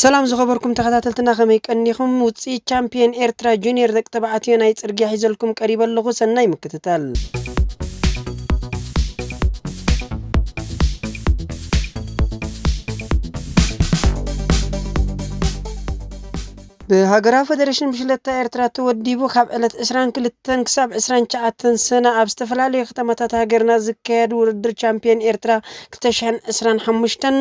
ሰላም ዝኸበርኩም ተኸታተልትና፣ ከመይ ቀኒኹም? ውፅኢት ቻምፒየን ኤርትራ ጁኒየር ደቂ ተባዕትዮ ናይ ፅርግያ ሒዘልኩም ቀሪበ ኣለኹ። ሰናይ ምክትታል። ብሃገራዊ ፈደሬሽን ብሽለታ ኤርትራ ተወዲቡ፣ ካብ ዕለት ዕስራን ክልተን ክሳብ ዕስራን ትሽዓተን ሰነ ኣብ ዝተፈላለዩ ከተማታት ሃገርና ዝካየድ ውድድር ቻምፒየን ኤርትራ ክልተ ሽሕን ዕስራን ሓሙሽተን፣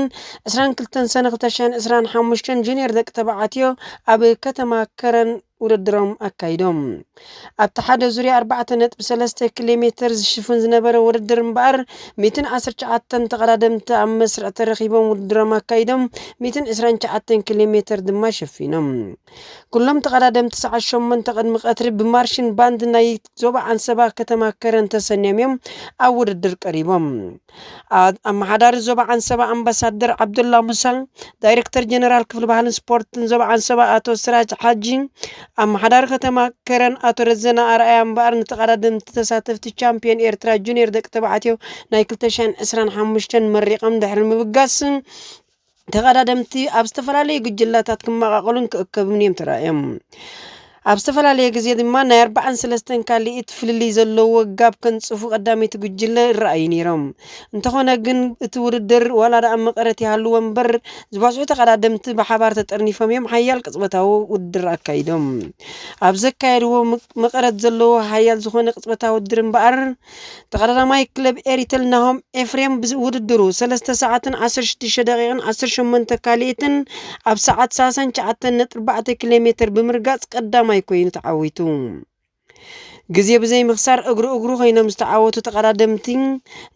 ዕስራን ክልተን ሰነ ክልተ ሽሕን ዕስራን ሓሙሽተን ጁኒየር ደቂ ተባዕትዮ ኣብ ከተማ ከረን ውድድሮም ኣካይዶም። ኣብቲ ሓደ ዙርያ ኣርባዕተ ነጥቢ ሰለስተ ኪሎ ሜትር ዝሽፍን ዝነበረ ውድድር እምበኣር፣ ሚእትን ዓሰርተ ትሽዓተን ተቐዳደምቲ ኣብ መስርዕ ተረኺቦም ውድድሮም ኣካይዶም፣ ሚእትን ዕስራን ትሽዓተን ኪሎ ሜትር ድማ ሸፊኖም። ኩሎም ተቐዳደምቲ ሰዓት ሸሞንተ ቅድሚ ቀትሪ ብማርሽን ባንድ ናይ ዞባ ዓንሰባ ከተማ ከረን ተሰንዮም እዮም ኣብ ውድድር ቀሪቦም። ኣ-፣ ኣመሓዳሪ ዞባ ዓንሰባ ኣምባሳደር ዓብዱላ ሙሳ፣ ዳይሬክተር ጀነራል ክፍሊ ባህልን ስፖርትን ዞባ ዓንሰባ ኣቶ ስራጅ ሓጂ፣ ኣመሓዳሪ ከተማ ከረን ኣቶ ረዘና ኣርኣያ እምበኣር፣ ንተቐዳደምቲ ተሳተፍቲ ቻምፒዮን ኤርትራ ጁኒየር ደቂ ተባዕትዮ ናይ ክልተ ሽሕን ዕስራን ሓሙሽተን መሪቖም ድሕሪ ምብጋስ፣ ተቐዳደምቲ ኣብ ዝተፈላለዩ ጉጅላታት ክመቓቐሉን ክእከቡን እዮም ተራእዮም። ኣብ ዝተፈላለየ ግዜ ድማ ናይ ኣርባዓን ሰለስተን ካልኢት ፍልልይ ዘለዎ ጋብ ከንጽፉ ቀዳመይቲ ጉጅለ ይረኣዩ ነይሮም። እንተኾነ ግን እቲ ውድድር ዋላ ደኣ መቐረት ይሃልዎ እምበር፣ ዝበዝሑ ተቐዳደምቲ ብሓባር ተጠርኒፎም እዮም ሓያል ቅጽበታዊ ውድድር ኣካይዶም። ኣብ ዘካየድዎ ምቅ-፣ መቐረት ዘለዎ ሓያል ዝኾነ ቅጽበታዊ ውድድር እምበኣር፣ ተቐዳዳማይ ክለብ ኤሪተል ናሆም ኤፍሬም ብዝ-፣ ውድድሩ ሰለስተ ሰዓትን ዓሰርተ ሽዱሽተ ደቂቕን ዓሰርተ ሸሞንተ ካልኢትን ኣብ ሰዓት ሰላሳን ትሽዓተን ነጥቢ ኣርባዕተ ኪሎ ሜትር ብምርጋጽ ቀዳማይ ኮይኑ ተዓዊቱ። ግዜ ብዘይ ምኽሳር እግሪ እግሩ ኮይኖም ዝተዓወቱ ተቐዳደምቲ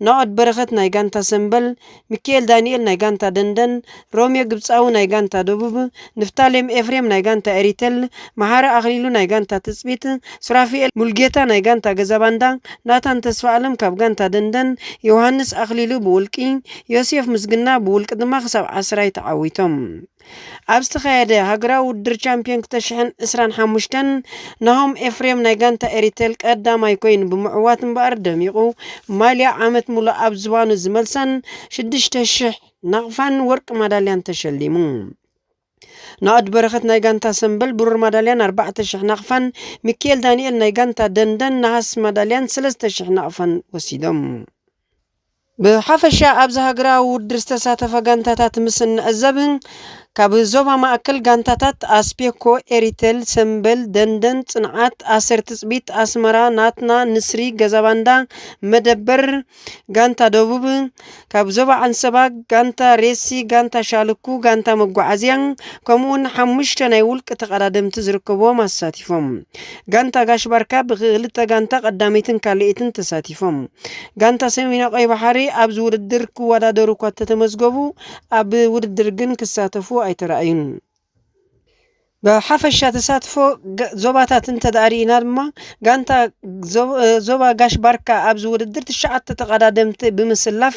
ናኦድ በረኸት ናይ ጋንታ ሰምበል፣ ሚካኤል ዳንኤል ናይ ጋንታ ደንደን፣ ሮሜዮ ግብጻዊ ናይ ጋንታ ደቡብ፣ ንፍታሌም ኤፍሬም ናይ ጋንታ ኤሪተል፣ መሓሪ ኣኽሊሉ ናይ ጋንታ ትጽቢት፣ ሱራፊኤል ሙልጌታ ናይ ጋንታ ገዛባንዳ፣ ናታን ተስፋኣለም ካብ ጋንታ ደንደን፣ ዮሃንስ ኣኽሊሉ ብውልቂ፣ ዮሴፍ ምስግና ብውልቂ ድማ ክሳብ ዓስራይ ተዓዊቶም። ኣብ ዝተኻየደ ሃገራዊ ውድድር ቻምፒዮን ክልተ ሽሕን ዕስራን ሓሙሽተን፣ ናሆም ኤፍሬም ናይ ጋንታ ኤሪተል ቀዳማይ ኮይኑ ብምዕዋት እምበኣር ደሚቑ፣ ማልያ ዓመት ሙሉእ ኣብ ዝባኑ ዝመልሳን ሽዱሽተ ሽሕ ናቕፋን ወርቂ ማዳልያን ተሸሊሙ። ናኦድ በረኸት ናይ ጋንታ ሰምበል ብሩር ማዳልያን ኣርባዕተ ሽሕ ናቕፋን፣ ሚካኤል ዳንኤል ናይ ጋንታ ደንደን ነሃስ ማዳልያን ሰለስተ ሽሕ ናቕፋን ወሲዶም። ብሓፈሻ ኣብዚ ሃገራዊ ውድድር ዝተሳተፋ ጋንታታት ምስ እንዕዘብ፣ ካብ ዞባ ማእከል ጋንታታት ኣስፔኮ፣ ኤሪተል፣ ሰምበል፣ ደንደን፣ ጽንዓት፣ ኣሰር ትጽቢት፣ ኣስመራ፣ ናትና፣ ንስሪ፣ ገዛባንዳ፣ መደበር፣ ጋንታ ደቡብ፣ ካብ ዞባ ዓንሰባ ጋንታ ሬሲ፣ ጋንታ ሻልኩ፣ ጋንታ መጓዓዝያ፣ ከምኡውን ሓሙሽተ ናይ ውልቂ ተቐዳደምቲ ዝርከብዎም ኣሳቲፎም። ጋንታ ጋሽ ባርካ ብክልተ ጋንታ ቀዳመይትን ካልኣይትን ተሳቲፎም። ጋንታ ሰሜናዊ ቀይ ባሕሪ ኣብዚ ውድድር ክወዳደሩ እኳ እንተተመዝገቡ፣ ኣብ ውድድር ግን ክሳተፉ ኣይተራእዩን። ብሓፈሻ ተሳትፎ ገ-፣ ዞባታት እንተ ደኣ ርኢና ድማ፣ ጋንታ ዞ-፣ ዞባ ጋሽ ባርካ ኣብዚ ውድድር ትሽዓተ ተቐዳደምቲ ብምስላፍ፣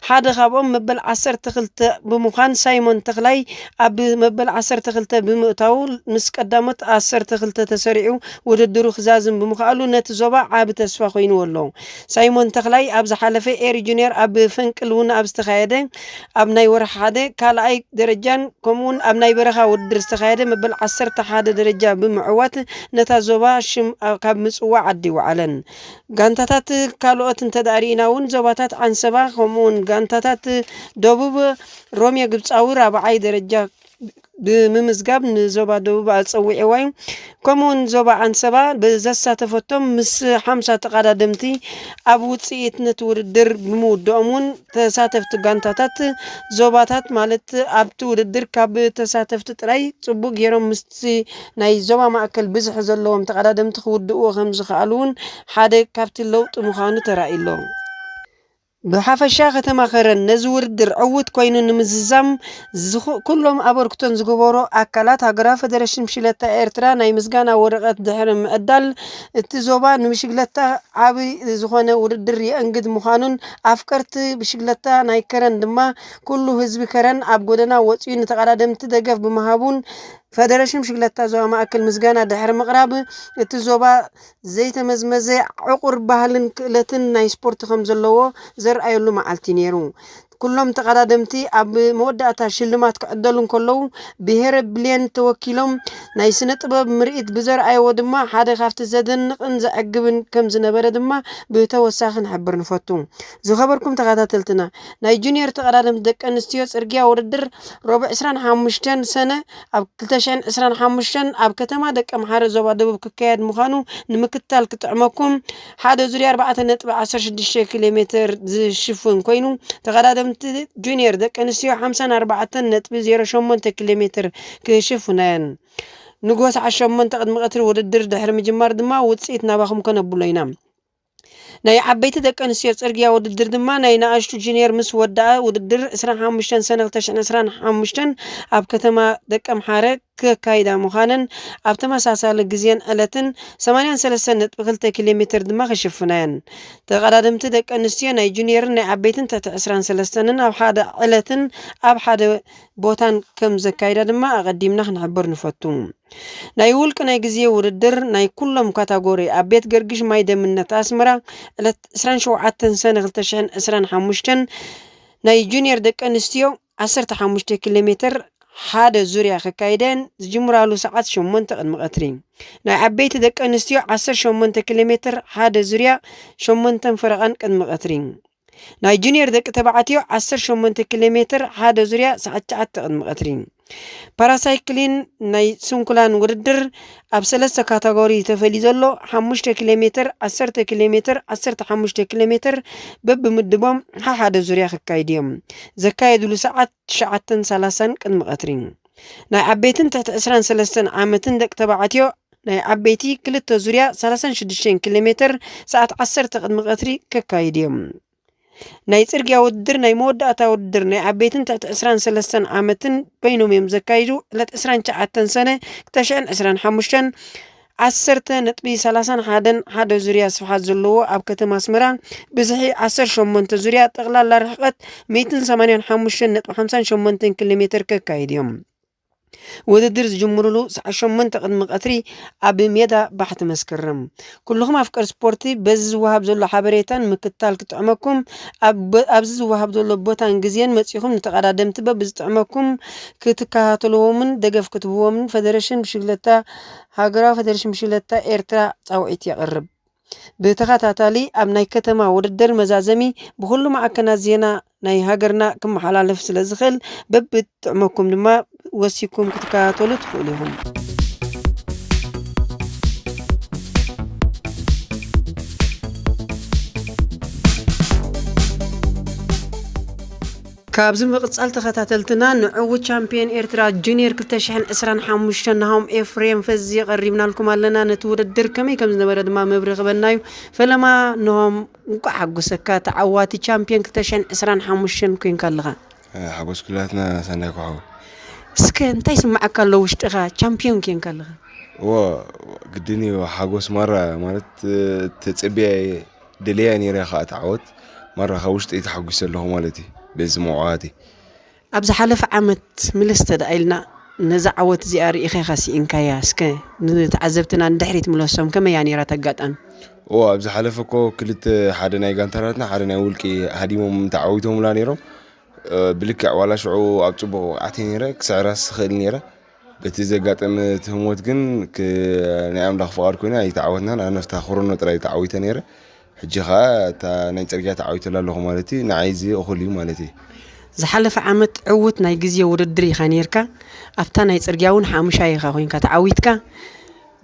ሓደ ካብኦም መበል ዓሰርተ ክልተ ብምዃን፣ ሳይሞን ተኽላይ ኣብ መበል ዓሰርተ ክልተ ብምእታዉ፣ ምስ ቀዳሞት ዓሰርተ ክልተ ተሰሪዑ ውድድሩ ክዛዝም ብምኽኣሉ፣ ነቲ ዞባ ዓቢ ተስፋ ኮይንዎ ኣሎ። ሳይሞን ተኽላይ ኣብ ዝሓለፈ ኤሪ ጁኒየር ኣብ ፈንቅል እውን ኣብ ዝተኻየደ፣ ኣብ ናይ ወርሒ ሓደ ካልኣይ ደረጃን ከምኡውን ኣብ ናይ በረኻ ውድድር ዝተኻየደ መበል ዓሰርተ ሓደ ደረጃ ብምዕዋት፣ ነታ ዞባ ሽም ኣ-፣ ካብ ምጽዋዕ ዓዲ ወዓለን። ጋንታታት ካልኦት እንተ ደኣ ርኢና እውን፣ ዞባታት ዓንሰባ ከምኡውን ጋንታታት ደቡብ፣ ሮሜ ግብጻዊ ራብዓይ ደረጃ ብምምዝጋብ ንዞባ ደቡብ ኣጸዊዕዋ እዩ። ከምኡውን ዞባ ዓንሰባ ብዘሳተፈቶም ምስ ሓምሳ ተቐዳደምቲ ኣብ ውጽኢት ነቲ ውድድር ብምውድኦም እውን፣ ተሳተፍቲ ጋንታታት ዞባታት፣ ማለት ኣብቲ ውድድር ካብ ተሳተፍቲ ጥራይ ጽቡቕ ገይሮም ምስቲ ናይ ዞባ ማእከል ብዝሒ ዘለዎም ተቐዳደምቲ ክውድእዎ ከም ዝኸኣሉ እውን ሓደ ካብቲ ለውጢ ምዃኑ ተራእዩ ኣሎ። ብሓፈሻ፣ ከተማ ከረን ነዚ ውድድር ዕዉት ኮይኑ ንምዝዛም ዝኹ-፣ ኩሎም ኣበርክቶን ዝገበሩ ኣካላት ሃገራዊ ፈደረሽን ብሽግለታ ኤርትራ ናይ ምስጋና ወረቐት ድሕሪ ምዕዳል፣ እቲ ዞባ ንብሽግለታ ዓቢ ዝኾነ ውድድር የእንግድ ምዃኑን ኣፍቀርቲ ብሽግለታ ናይ ከረን ድማ ኩሉ ህዝቢ ከረን ኣብ ጎደና ወጺኡ ንተቐዳደምቲ ደገፍ ብምሃቡን ፈደረሽን ብሽግለታ ዞባ ማእከል ምስጋና ድሕሪ ምቕራብ፣ እቲ ዞባ ዘይተመዝመዘ ዕቑር ባህልን ክእለትን ናይ ስፖርት ከም ዘለዎ ዘርኣየሉ መዓልቲ ነይሩ። ኩሎም ተቐዳደምቲ ኣብ መወዳእታ ሽልማት ክዕደሉ እንከለዉ፣ ብሄረ ብሌን ተወኪሎም ናይ ስነ ጥበብ ምርኢት ብዘርኣይዎ ድማ ሓደ ካብቲ ዘደንቕን ዘዕግብን ከም ዝነበረ ድማ ብተወሳኺ ንሕብር ንፈቱ። ዝኸበርኩም ተኸታተልትና፣ ናይ ጁኒየር ተቐዳደምቲ ደቂ ኣንስትዮ ጽርግያ ውድድር ረቡዕ ዕስራን ሓሙሽተን ሰነ ኣብ ክልተ ሽሕን ዕስራን ሓሙሽተን ኣብ ከተማ ደቀምሓረ ዞባ ደቡብ ክካየድ ምዃኑ ንምክትታል ክጥዕመኩም። ሓደ ዙርያ ኣርባዕተ ነጥቢ ዓሰርተ ሽዱሽተ ኪሎ ሜትር ዝሽፍን ኮይኑ፣ ተቐዳደምቲ ጁኒየር ደቂ ኣንስትዮ ሓምሳን ኣርባዕተን ነጥቢ ዜሮ ሸሞንተ ኪሎ ሜትር ክሽፍና እየን። ንግሆ ሰዓት ሸሞንተ ቅድሚ ቀትሪ ውድድር ድሕሪ ምጅማር ድማ ውፅኢት ናባኹም ከነብሎ ኢና። ናይ ዓበይቲ ደቂ ኣንስትዮ ፅርግያ ውድድር ድማ ናይ ንኣሽቱ ጁኒየር ምስ ወደኣ ውድድር ዕስራን ሓሙሽተን ሰነ ክልተ ሽሕን ዕስራን ሓሙሽተን ኣብ ከተማ ደቀምሓረ ከካይዳ ምዃነን ኣብ ተመሳሳሊ ግዜን ዕለትን ሰማንያን ሰለስተን ነጥቢ ክልተ ኪሎ ሜትር ድማ ክሽፍና እየን። ተቐዳደምቲ ደቂ ኣንስትዮ ናይ ጁኒየርን ናይ ዓበይትን ትሕቲ ዕስራን ሰለስተንን ኣብ ሓደ ዕለትን ኣብ ሓደ ቦታን ከም ዘካይዳ ድማ ኣቐዲምና ክንሕብር ንፈቱ። ናይ ውልቂ ናይ ግዜ ውድድር ናይ ኩሎም ካታጎሪ ኣብ ቤት ገርግሽ ማይ ደምነት ኣስመራ ዕለት ዕስራን ሸውዓተን ሰነ ክልተ ሽሕን ዕስራን ሓሙሽተን ናይ ጁኒየር ደቂ ኣንስትዮ ዓሰርተ ሓሙሽተ ኪሎ ሜትር ሓደ ዙርያ ክካይደን ዝጅምራሉ ሰዓት ሸሞንተ ቅድሚ ቀትሪ። ናይ ዓበይቲ ደቂ ኣንስትዮ ዓሰርተ ሸሞንተ ኪሎ ሜትር ሓደ ዙርያ ሸሞንተን ፈረቓን ቅድሚ ቀትሪ። ናይ ጁኒየር ደቂ ተባዕትዮ ዓሰርተ ሸሞንተ ኪሎ ሜትር ሓደ ዙርያ ሰዓት ትሽዓተ ቅድሚ ቀትሪ። ፓራሳይክሊን ናይ ስንኩላን ውድድር ኣብ ሰለስተ ካታጎሪ ተፈልዩ ዘሎ ሓሙሽተ ኪሎ ሜትር፣ ዓሰርተ ኪሎ ሜትር፣ ዓሰርተ ሓሙሽተ ኪሎ ሜትር በብምድቦም ሓሓደ ዙርያ ክካይድ እዮም። ዘካየድሉ ሰዓት ትሽዓተን ሰላሳን ቅድሚ ቀትሪ። ናይ ዓበይትን ትሕቲ ዕስራን ሰለስተን ዓመትን ደቂ ተባዕትዮ ናይ ዓበይቲ ክልተ ዙርያ ሰላሳን ሽዱሽተን ኪሎ ሜትር ሰዓት ዓሰርተ ቅድሚ ቀትሪ ክካይድ እዮም። ናይ ጽርግያ ውድድር ናይ መወዳእታ ውድድር ናይ ዓበይትን ትሕቲ ዕስራን ሰለስተን ዓመትን በይኖም እዮም ዘካይዱ። ዕለት ዕስራን ትሽዓተን ሰነ ክልተ ሽሕን ዕስራን ሓሙሽተን ዓሰርተ ነጥቢ ሰላሳን ሓደን ሓደ ዙርያ ስፍሓት ዘለዎ ኣብ ከተማ ኣስመራ ብዝሒ ዓሰርተ ሸሞንተ ዙርያ ጠቕላላ ርሕቐት ሚእትን ሰማንያን ሓሙሽተን ነጥቢ ሓምሳን ሸሞንተን ኪሎ ሜትር ከካይድ እዮም። ውድድር ዝጅምርሉ ሰዓት ሸሞንተ ቅድሚ ቀትሪ ኣብ ሜዳ ባሕቲ መስከረም። ኩልኹም ኣፍቀር ስፖርቲ በዚ ዝወሃብ ዘሎ ሓበሬታን ምክትታል ክጥዕመኩም ኣብ፣ ኣብዚ ዝወሃብ ዘሎ ቦታን ግዜን መጺኹም ንተቐዳደምቲ በብዝጥዕመኩም ክትከታተልዎምን ደገፍ ክትብዎምን ፈደረሽን ብሽግለታ፣ ሃገራዊ ፈደረሽን ብሽግለታ ኤርትራ ጻውዒት የቕርብ። ብተኸታታሊ ኣብ ናይ ከተማ ውድድር መዛዘሚ ብኹሉ ማዕከናት ዜና ናይ ሃገርና ክመሓላለፍ ስለ ዝኽእል በብጥዕመኩም ድማ ወሲኩም ክትከታተሉ ትኽእሉ ኢኹም። ካብዚ ምቕጻል ተኸታተልትና ንዕዉት ቻምፒዮን ኤርትራ ጁኒየር ክልተ ሽሕን ዕስራን ሓሙሽተን ናሆም ኤፍሬም ፈዚ የቐሪብናልኩም ኣለና። ነቲ ውድድር ከመይ ከም ዝነበረ ድማ መብርሂ ክበና እዩ። ፈለማ ናሆም እንቋዕ ሓጎሰካ፣ ተዓዋቲ ቻምፒዮን ክልተ ሽሕን ዕስራን ሓሙሽተን ኮንካ ኣለኻ። ሓጎስ ኩላትና ሰናይ ክሓው። እስከ እንታይ ስምዓካ ኣሎ ውሽጥኻ ቻምፒዮን ኮንካ ኣለኻ? እዎ፣ ግድን እዩ። ሓጎስ ማራ ማለት ተጸቢያ እየ፣ ደልያ ነይረ ከዓ ተዓወት። ማራ ካብ ውሽጠይ ተሓጒሰ ኣለኹ ማለት እዩ በዚ መውዓዋቲ። ኣብ ዝሓለፈ ዓመት ምለስ ተደኣ ኢልና ነዛ ዓወት እዚኣ ርኢኻ ኢኻ ስኢንካያ። እስከ ንተዓዘብትና ንድሕሪት ምለሶም፣ ከመይ እያ ነይራ እታ ኣጋጣሚ? እዎ፣ ኣብ ዝሓለፈ እኮ ክልተ፣ ሓደ ናይ ጋንታታትና ሓደ ናይ ውልቂ ሃዲሞም ተዓዊቶምላ ነይሮም። እ፣ ብልክዕ ዋላ ሽዑ ኣብ ጽቡቕ ብቕዓት እየ ነይረ፣ ክስዕራስ እኽእል ነይረ። በቲ ዘጋጠመ እቲ ህሞት ግን ክ-፣ ናይ ኣምላኽ ፍቓድ ኮይኑ ኣይተዓወትናን። ኣነ ኣብታ ክሮኖ ጥራይ ተዓዊተ ነይረ። ሕጂ ኸኣ እታ ናይ ጽርግያ ተዓዊተላ ኣለኹ ማለት እዩ። ንዓይ እዚ እኹል እዩ ማለት እዩ። ዝሓለፈ ዓመት ዕዉት ናይ ግዜ ውድድር ኢኻ ነይርካ። ኣብታ ናይ ጽርግያ እውን ሓሙሻይ ኢኻ ኮይንካ ተዓዊትካ።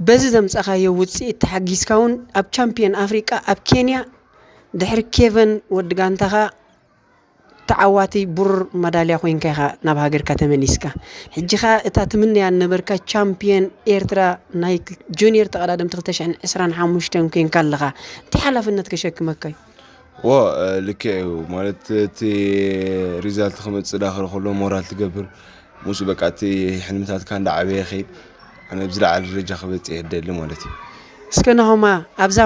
በዚ ዘምጻኻዮ ውጽኢት ተሓጊዝካ እውን ኣብ ቻምፒዮን ኣፍሪቃ ኣብ ኬንያ ድሕሪ ኬቨን ወዲ ጋንታኻ ተዓዋቲ ብሩር ማዳልያ ኮይንካ ኢኻ ናብ ሃገርካ ተመሊስካ። ሕጂ ኸኣ እታ ትምነያ ዝነበርካ ቻምፒዮን ኤርትራ ናይ ክ-፣ ጁኒየር ተቐዳደምቲ ክልተ ሽሕን ዕስራን ሓሙሽተን ኮይንካ ኣለኻ። እንታይ ሓላፍነት ከሸክመካ እዩ? እዎ፣ እ፣ ልክዕ እዩ። ማለት እቲ ሪዛልት ክመጽእ ዳኸለ ከሎ ሞራል ትገብር። ምስኡ በቃ እቲ ሕልምታትካ እንዳዓበየ ይኸይድ። ኣነ ኣብ ዝለዓለ ደረጃ ክበጽሕ እየ ዝደሊ ማለት እዩ። እስከ ናሆማ፣ ኣብዛ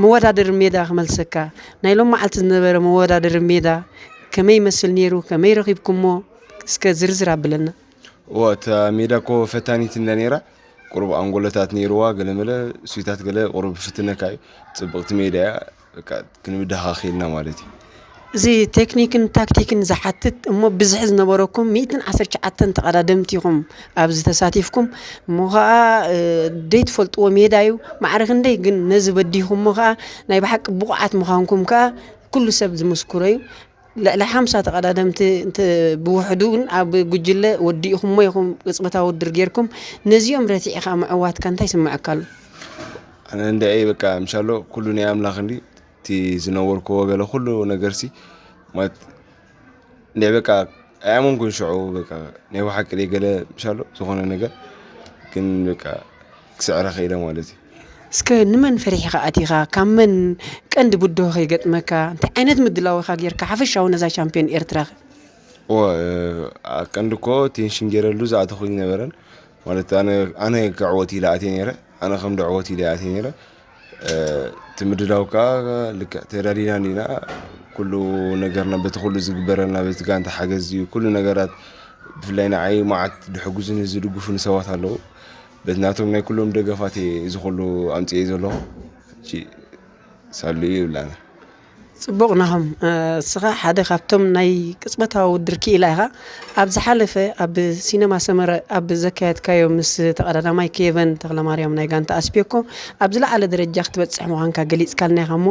መወዳደሪ ሜዳ ክመልሰካ፣ ናይ ሎም መዓልቲ ዝነበረ መወዳደሪ ሜዳ ከመይ ይመስል ነይሩ? ከመይ ረኺብኩሞ? እስከ ዝርዝር ኣብለና። እዋ፣ እታ ሜዳ እኮ ፈታኒት እንዳ ነይራ፣ ቁሩብ ኣንጎሎታት ነይርዋ፣ ገለመለ ስዊታት ገለ ቁሩብ ፍትነካ እዩ። ጽብቕቲ ሜዳ እያ፣ በቃ ክንብድሃ ክኢልና ማለት እዩ። እዚ ቴክኒክን ታክቲክን ዝሓትት እሞ ብዝሒ ዝነበረኩም ሚእትን ዓሰርተ ትሽዓተን ተቐዳደምቲ ኢኹም ኣብዚ ተሳቲፍኩም። እሞ ኸዓ፣ እ፣ ደይትፈልጥዎ ሜዳ እዩ። ማዕረ ክንደይ ግን ነዚ በዲኹሞ ኸዓ ናይ ብሓቂ ብቑዓት ምዃንኩም ከኣ ኩሉ ሰብ ዝምስክሮ እዩ። ልዕሊ ሓምሳ ተቐዳደምቲ እንተ ብውሕዱ እውን ኣብ ጉጅለ ወዲእኹሞ ኢኹም፣ ቅጽበታዊ ውድድር ጌርኩም። ነዚኦም ረቲዕኻ ምዕዋትካ እንታይ ይስምዐካ ኣሎ? ኣነ እንድዒ በቃ ምሻሎ ኩሉ ናይ ኣምላኽ እንዲ እቲ ዝነበርክዎ ገለ ኩሉ ነገርሲ ማለት እንድዒ በቃ ኣይኣመንኩን ሽዑ በቃ ናይ ብሓቂ ደይ ገለ ምሻሎ ዝኾነ ነገር ግን በቃ ክስዕረ ኽኢለ ማለት እዩ። እስከ ንመን ፈሪሕኻ ኣቲኻ? ካብ መን ቀንዲ ብድሆ ከይገጥመካ? እንታይ ዓይነት ምድላው ኢኻ ጌርካ ሓፈሻዊ ነዛ ቻምፒዮን ኤርትራኸ? እወ፣ እ፣ ቀንዲ እኮ ቴንሽን ገይረሉ ዝኣተኹ ኣይነበረን። ማለት ኣነ፣ ኣነ ክዕወት ኢለ ኣትየ ነይረ። ኣነ ከም ድዕወት ኢለ ኣትየ ነይረ። እ፣ እቲ ምድላው ከኣ ልክዕ ተዳሊና እንዲና። ኩሉ ነገርና በቲ ኩሉ ዝግበረልና በቲ ጋንታ ሓገዝ እዩ። ኩሉ ነገራት ብፍላይ ንዓይ መዓት ድሕጉዙኒ ዝድግፉኒ ሰባት ኣለዉ። በቲ ናቶም ናይ ኩሎም ደገፋት እየ እዚ ኩሉ ኣምጽኤ ዘለኹ። ሕጂ ሳሉ ይብላና። ጽቡቕ ናሆም፣ እ፣ እስኻ ሓደ ካብቶም ናይ ቅጽበታዊ ውድድር ክኢላ ኢኻ። ኣብ ዝሓለፈ ኣብ ሲነማ ሰመረ ኣብ ዘካየድካዮ ምስ ተቐዳዳማይ ኬቨን ተኽለማርያም ናይ ጋንታ ኣስፔኮ ኣብ ዝለዓለ ደረጃ ክትበጽሕ ምዃንካ ገሊጽካልና ኢኻ እሞ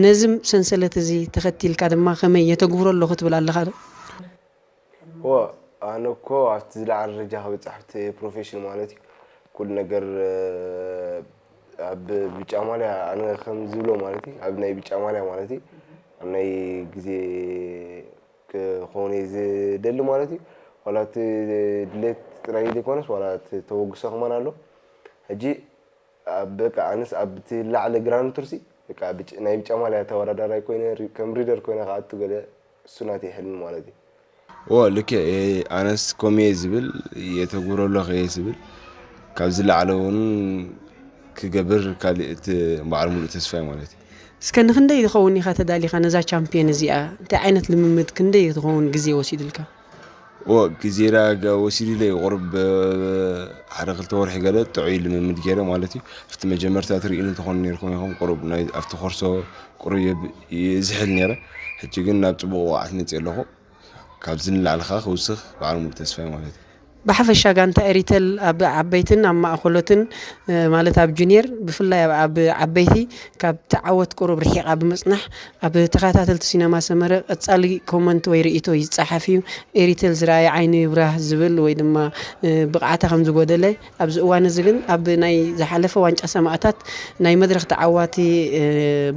ነዚ ሰንሰለት እዚ ተኸቲልካ ድማ ከመይ የተግብሮ ኣለኹ ትብል ኣለኻ ዶ? እወ፣ ኣነ እኮ ኣብቲ ዝለዓለ ደረጃ ክበጽሕ ኣብቲ ፕሮፌሽን ማለት እዩ። ኩሉ ነገር፣ እ፣ ኣብ ብጫ ማልያ፣ ኣነ ከም ዝብሎ ማለት እዩ፣ ኣብ ናይ ብጫ ማልያ ማለት እዩ፣ ኣብ ናይ ግዜ ክኸውን እየ ዝደሊ ማለት እዩ። ዋላ እቲ ድሌት ጥራይ ዘይኮነስ፣ ዋላ እቲ ተበግሶ ከማን ኣሎ። ሕጂ ኣብ፣ በቃ፣ ኣነስ ኣብቲ ላዕሊ ግራንድ ቱርሲ፣ በቃ፣ ብጭ-፣ ናይ ብጫ ማልያ ተወዳዳራይ ኮይነ፣ ሪ-፣ ከም ሪደር ኮይነ ክኣቱ ገለ፣ እሱ ናተይ ሕልሚ ማለት እዩ። እወ፣ ልክዕ እየ። ኣነስ ከምኡ እየ ዝብል፣ የተግብሮ ኣለኹ እየ ዝብል። ካብዚ ላዕሊ እውን ክገብር ካልእ እቲ በዓል ሙሉእ ተስፋ እየ ማለት እዩ። እስከ ንክንደይ ዝኸውን ኢኻ ተዳሊኻ ነዛ ቻምፒዮን እዚኣ? እንታይ ዓይነት ልምምድ ክንደይ ዝኸውን ግዜ ወሲዱልካ? እወ፣ ግዜ ዳ ገ-፣ ወሲዱለይ ቁሩብ፣ እ፣ ሓደ ክልተ ወርሒ ገለ ጥዑይ ልምምድ ገይረ ማለት እዩ። ኣብቲ መጀመርታ ትርእዩኒ እንተኾኑ ነይርኩም ኢኹም፣ ቁሩብ ናይ፣ ኣብቲ ኮርሶ ቁሩብ የብ-፣ ይዝሕል ነይረ። ሕጂ ግን ናብ ጽቡቕ ብቕዓት መጽየ ኣለኹ። ካብዚ ንላዕሊ ኸኣ ክውስኽ በዓል ሙሉእ ተስፋ እየ ማለት እዩ። ብሓፈሻ ጋንታ ኤሪተል ኣብ ዓበይትን ኣብ ማእኸሎትን፣ እ፣ ማለት ኣብ ጁኒየር፣ ብፍላይ ኣብ፣ ኣብ ዓበይቲ ካብ እቲ ዓወት ቁሩብ ርሒቓ ብምጽናሕ፣ ኣብ ተኸታተልቲ ሲነማ ሰመረ ቀጻሊ ኮመንት ወይ ርእይቶ ይጸሓፍ እዩ። ኤሪተል ዝረኣየ ዓይኑ ይብራህ ዝብል ወይ ድማ፣ እ፣ ብቕዓታ ከም ዝጎደለ፣ ኣብዚ እዋን እዚ ግን ኣብ ናይ ዝሓለፈ ዋንጫ ሰማእታት ናይ መድረኽ ተዓዋቲ፣ እ፣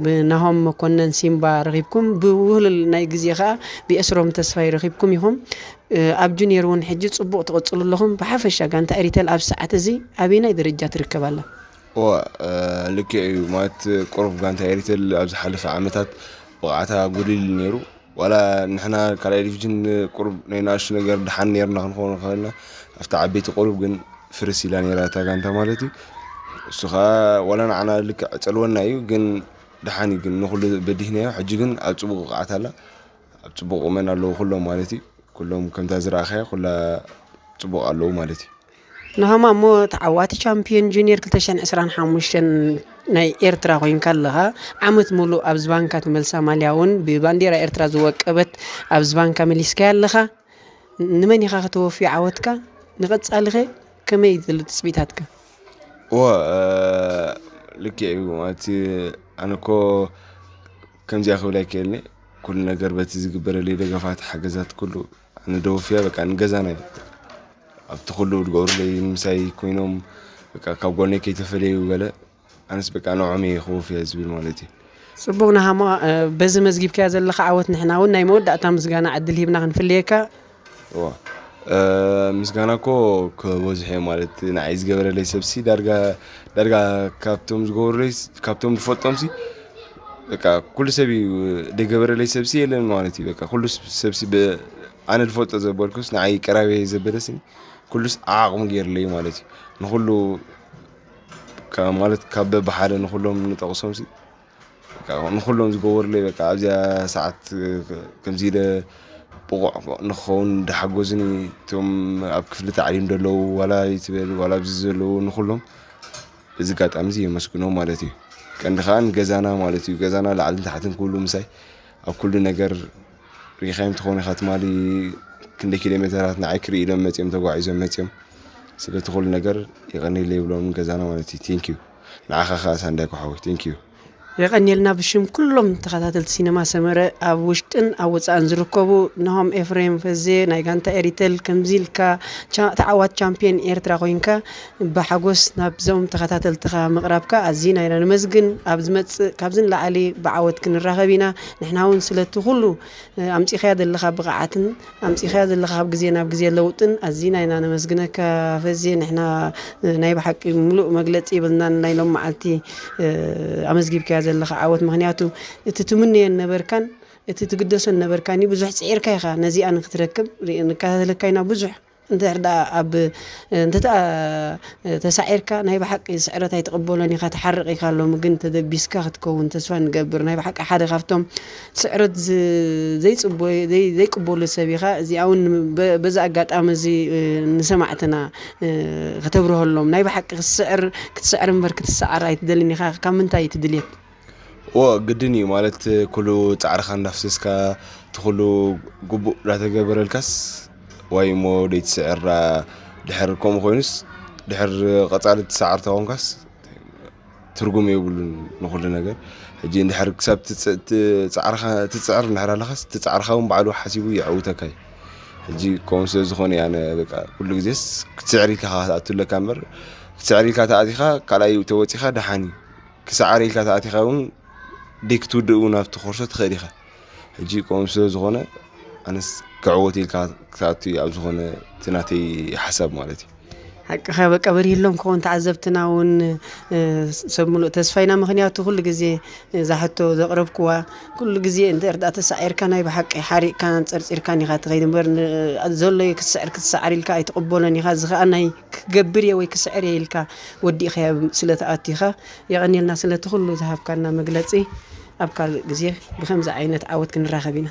ብናሆም መኮነን ሲምባ ረኺብኩም ብውህሉል ናይ ግዜ ኸኣ ብኤስሮም ተስፋይ ረኺብኩም ኢኹም። እ፣ ኣብ ጁኒየር እውን ሕጂ ጽቡቕ ትቕጽሉ ኣለኹም። ብሓፈሻ ጋንታ ኤሪተል ኣብ ሰዓት እዚ ኣበየናይ ደረጃ ትርከብ ኣላ? እወ፣ እ፣ ልክዕ እዩ። ማለት ቁሩብ ጋንታ ኤሪተል ኣብ ዝሓለፈ ዓመታት ብቕዓታ ጎዲሉ ነይሩ። ዋላ ንሕና ካልኣይ ዲቪዥን ቁሩብ ናይ ንኣሽቱ ነገር ደሓን ነይርና ክንኸውን ንኽእል ኢና። ኣብቲ ዓበይቲ ቁሩብ ግን ፍርስ ኢላ ነይራ እታ ጋንታ ማለት እዩ። እሱ ኸኣ ዋላ ንዓና ልክዕ ጸልወና እዩ፣ ግን ደሓን እዩ። ግን ንኹሉ በዲህናዮ። ሕጂ ግን ኣብ ጽቡቕ ብቕዓት ኣላ። ኣብ ጽቡቕ ቁመና ኣለዉ ኩሎም ማለት እዩ። ኩሎም ከምታ ዝረኣኻያ ኩላ ጽቡቕ ኣለዉ ማለት እዩ። ናሆማ እሞ ተዓዋቲ ቻምፒዮን ጁኒየር ክልተ ሽሕን ዕስራን ሓሙሽተን ናይ ኤርትራ ኮይንካ ኣለኻ። ዓመት ሙሉእ ኣብ ዝባንካ ትመልሳ ማልያ እውን ብባንዴራ ኤርትራ ዝወቀበት ኣብ ዝባንካ መሊስካያ ኣለኻ። ንመን ኢኻ ከተወፍዮ ዓወትካ? ንቐጻሊኸ ከመይ እዩ ዘሎ ትጽቢታትካ? እወ፣ እ፣ ልክዕ እዩ። ማለት ኣነ እኮ ከምዚኣ ክብል ኣይክእልን እየ። ኩሉ ነገር በቲ ዝግበረለይ ደገፋት፣ ሓገዛት ኩሉ ኣነ ደወፍያ በቃ ንገዛና እዩ። ኣብቲ ኩሉ ዝገብሩለይ ምሳይ ኮይኖም በቃ ካብ ጎነይ ከይተፈለዩ ገለ ኣነስ በቃ ንዖም እየ ክወፍያ ዝብል ማለት እዩ። ጽቡቕ ናሃማ፣ እ፣ በዚ መዝጊብካያ ዘለኻ ዓወት ንሕና እውን ናይ መወዳእታ ምስጋና ዕድል ሂብና ክንፍልየካ። እዋ፣ እ፣ ምስጋና እኮ ክበዝሕ እየ ማለት ንዓይ ዝገበረለይ ሰብሲ ዳርጋ፣ ዳርጋ ካብቶም ዝገበሩለይ፣ ካብቶም ዝፈልጦምሲ በቃ ኩሉ ሰብ እዩ፣ ደገበረለይ ሰብሲ የለን ማለት እዩ። በቃ ኩሉ ሰብሲ ብ-፣ ኣነ ዝፈልጦ ዘበልኩስ ንዓይ ቀራቢ ዘበለሲ ኩሉስ ዓቕሙ ገይሩለይ ማለት እዩ። ንኹሉ ካ-፣ ማለት ካብ በብሓደ ንኹሎም ንጠቕሶምሲ በቃ ንኹሎም ዝገበሩለይ በቃ ኣብዚኣ ሰዓት ከምዚ ኢለ ብቑዕ ንኽኸውን ዝሓገዙኒ እቶም ኣብ ክፍሊ ታዕሊም ዘለዉ ዋላ ይትበል ዋላ ኣብዚ ዘለዉ ንኹሎም እዚ ኣጋጣሚ እዚ የመስግኖም ማለት እዩ። ቀንዲ ከኣ ንገዛና ማለት እዩ። ገዛና ላዕልን ታሕትን ክብሉ ምሳይ ኣብ ኩሉ ነገር ሪኻዮም ትኾኑ ኢኻ። ትማሊ ክንደይ ኪሎ ሜተራት ንዓይ ክርኢ ኢሎም መፅዮም፣ ተጓዒዞም መፅዮም። ስለቲ ኩሉ ነገር የቐንየለይ ይብሎም ገዛና ማለት እዩ። ቴንኪዩ። ንዓኻ ኸዓ ሳንዳይ ኮሓዊ ቴንኪዩ። የቐንየልና። ብሽም ኩሎም ተኸታተልቲ ሲነማ ሰመረ ኣብ ውሽጥን ኣብ ወፃእን ዝርከቡ፣ ነሆም ኤፍሬም ፈዜ ናይ ጋንታ ኤሪተል፣ ከምዚ ኢልካ ቻ- ተዓዋት ቻምፒየን ኤርትራ ኮይንካ ብሓጎስ ናብዞም ተኸታተልትኻ ምቕራብካ ኣዝና ኢና ንመስግን። ኣብ ዝመጽእ ካብዚ ንላዕሊ ብዓወት ክንራኸብ ኢና። ንሕና እውን ስለቲ ኩሉ ኣምጺኻዮ ዘለኻ ብቕዓትን ኣምጺኻዮ ዘለኻ ካብ ግዜ ናብ ግዜ ለውጥን ኣዚና ኢና ነመስግነካ ፈዜ። ንሕና ናይ ብሓቂ ምሉእ መግለጺ የብልናን ናይ ሎም መዓልቲ ኣመዝጊብካዮ ዘለኻ ዓወት። ምኽንያቱ እቲ ትምነዮ ነበርካን እቲ ትግደሶ ነበርካን ብዙሕ ጽዒርካ ኢኻ ነዚኣ ንክትረክብ። ርኢ-፣ ንከታተለካ ኢና ብዙሕ። እንድሕር ደኣ ኣብ፣ እንተ ደኣ ተሳዒርካ ናይ ብሓቂ ስዕረት ኣይትቕበሎን ኢኻ፣ ትሓርቕ ኢኻ። ሎሚ ግን ተደቢስካ ክትከውን ተስፋ ንገብር። ናይ ብሓቂ ሓደ ካብቶም ስዕረት ዝ-፣ ዘይጽቦ-፣ ዘይ-፣ ዘይቅበሉ ሰብ ኢኻ። እዚኣ እውን በ-፣ በዚ ኣጋጣሚ እዚ፣ እ፣ ንሰማዕትና፣ እ፣ ከተብርሀሎም። ናይ ብሓቂ ክትስዕር፣ ክትስዕር እምበር ክትሰዓር ኣይትደልን ኢኻ። ካብ ምንታይ እዩ እቲ ድልየት? እዎ፣ ግድን እዩ ማለት፣ ኩሉ ጻዕርኻ እንዳፍሰስካ፣ እቲ ኩሉ ግቡእ እንዳተገበረልካስ፣ ዋይ እሞ ደይትስዕር ደኣ። ድሕር ከምኡ ኮይኑስ፣ ድሕር ቀጻሊ ትሰዓር ተኾንካስ፣ ትርጉም የብሉን ንኹሉ ነገር። ሕጂ እንድሕር ክሳብ ትጽ-፣ ትጻዕርኻ፣ ትጽዕር እንድሕር ኣለኻስ፣ እቲ ጻዕርኻ እውን ባዕሉ ሓሲቡ የዕውተካ እዩ። ሕጂ ከምኡ ስለ ዝኾነ እየ ኣነ በቃ ኩሉ ግዜስ ክትስዕር ኢልካ ኢኻ ክትኣቱ ኣለካ እምበር፣ ክትስዕር ኢልካ ተኣቲኻ፣ ካልኣይ ተወጺኻ ደሓን እዩ። ክሰዓር ኢልካ ተኣቲኻ እውን ደይ ክትውድእ እውን ኣብቲ ኮርሶ ትኽእል ኢኻ። ሕጂ ከምኡ ስለ ዝኾነ ኣነስ ክዕወት ኢልካ ክትኣቱ እዩ ኣብ ዝኾነ እቲ ናተይ ሓሳብ ማለት እዩ። ሓቅኻ በቃ በሪህሎም ክኾን ተዓዘብትና እውን፣ እ፣ ሰብ ምሉእ ተስፋ ኢና። ምኽንያቱ ኩሉ ግዜ እዛ ሕቶ ዘቕረብክዋ ኩሉ ግዜ እንተ እርዳ ተሳዒርካ ናይ ብሓቂ ሓሪቕካን ጸርጺርካን ኢኻ ትኸይድ እምበር ን-፣ ዘሎ እዩ ክትስዕር ክትሰዓር ኢልካ ኣይትቕበሎን ኢኻ። እዚ ኸኣ ናይ ክገብር እየ ወይ ክስዕር እየ ኢልካ ወዲእኻዮ ስለ ተኣቱ ኢኻ። የቐንየልና ስለቲ ኩሉ ዝሃብካና መግለጺ። ኣብ ካልእ ግዜ ብኸምዚ ዓይነት ዓወት ክንራኸብ ኢና።